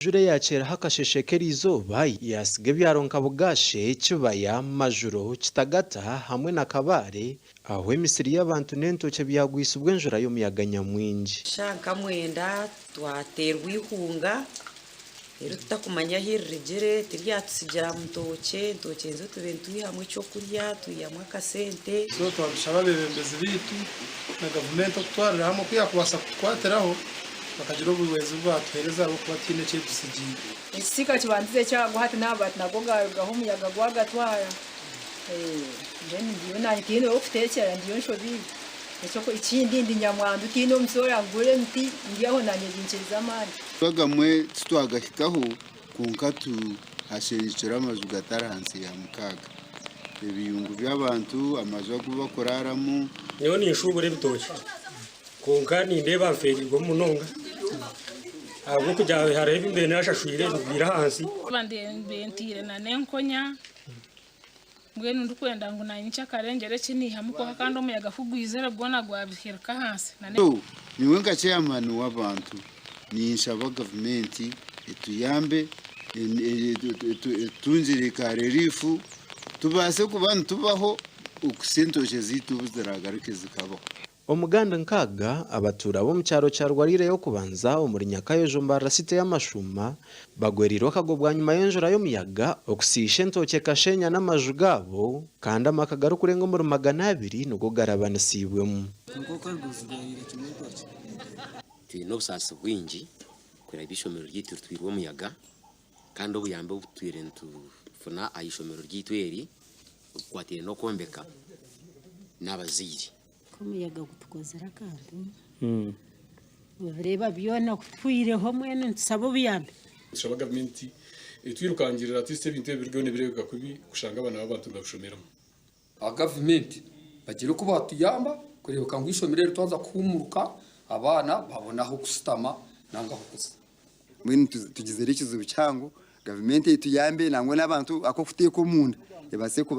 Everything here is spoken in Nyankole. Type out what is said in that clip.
Enjura eyaakyeraho akasheeshe k'eriizooba yaatsiga ebyaro nka Bugashe, Kibaya, Majuro, Kitagata hamwe na Kabale ahu emisiri y'abantu n'entookye byagwisibwa enjura y'omuyaga nyamwingi. Shaaha nka mwenda twateerwa eihunga eri tutakumanya ahu rirugire tiryatutsigira ntookye, entookye nizo tubaire nitwihamu ekyokurya twihamu akasente. So twabishaba abeebembezi baitu na gavumenti okutwarira hamwe oku yaakubaasa kutukwatiraho bakagira obuhwezi obu baatuheereza ahabw'okuba tihaine eki etutsigiire. Ekisiika kibandize kyagwa hati n'amabaati nago gaarugaho omuyaga gwagatwara. Mbwenu ndiyo naanye tihaine ow'okuteekyera ndiyo nshobiirwe. Ekindi ndi nyamwandu tihaine omusi orangurira emiti ndi aho naanye binkirize amaani. Agamwe titwagahikaho kwonka tuhashenyukire amaju gatari ahansi ya mukaaga. Ebiyungu by'abantu, amaju agu bakuraaramu. Nyowe ninshuubura ebitookye kwonka nindeeba nfeereirwemu munonga ahabw'okugira ngu hariho ebi mbaire naashashwire bigwire ahansi. Ntiire n'enkonya mbwenu ndikwenda ngu naanye nkyakare ngyere eki naihamu kwonka kandi omuyaga ku gwizire gwona gwabihirika ahansi. Nyowe nka chairman w'abantu ninshaba gavumenti etuyambe etutungire ka relief tubaase kuba nitubaho okuhitsya entookye zaitu obu ziraagaruke zikabaho. Omuganda nkaaga abatuura b'omu kyaro kya Rwarire y'okubanza omuri Nyakayojo Mbarara City y'Amashuuma bagwereirwe akagwe bwanyima y'enjura y'omuyaga okusiisha entookye ekasheenya n'amaju gaabo kandi amaka garikurenga omuri 200 nigo garabanisiibwemu. Twine obusaasi bwingi kureba eishomero ryaitu ritwirwe omuyaga kandi obuyambi obu tutwire nitufuna aha ishomero ryaitu eri obukwataine n'okwombeka n'abazaire. Omuyaga gutukozire akantu nobireeba byona kutuhwireho mbwenu nitusaba obuyambi. Nitushaba gavumenti etwirukangirire at least ebintu ebi birigeho nibireebeka kubi kushanga abaana b'abantu nibabishomeramu. Aba gavumenti bagire oku batuyamba kureebeka ngu eishomero eri twaza kuhumuruka abaana babone ah'okushutama nanga ah'okuza. Mbwenu tugizire ekizibu kihango, gavumenti etuyambe nangwa n'abantu ak'okuteeka omunda ebaase kuba.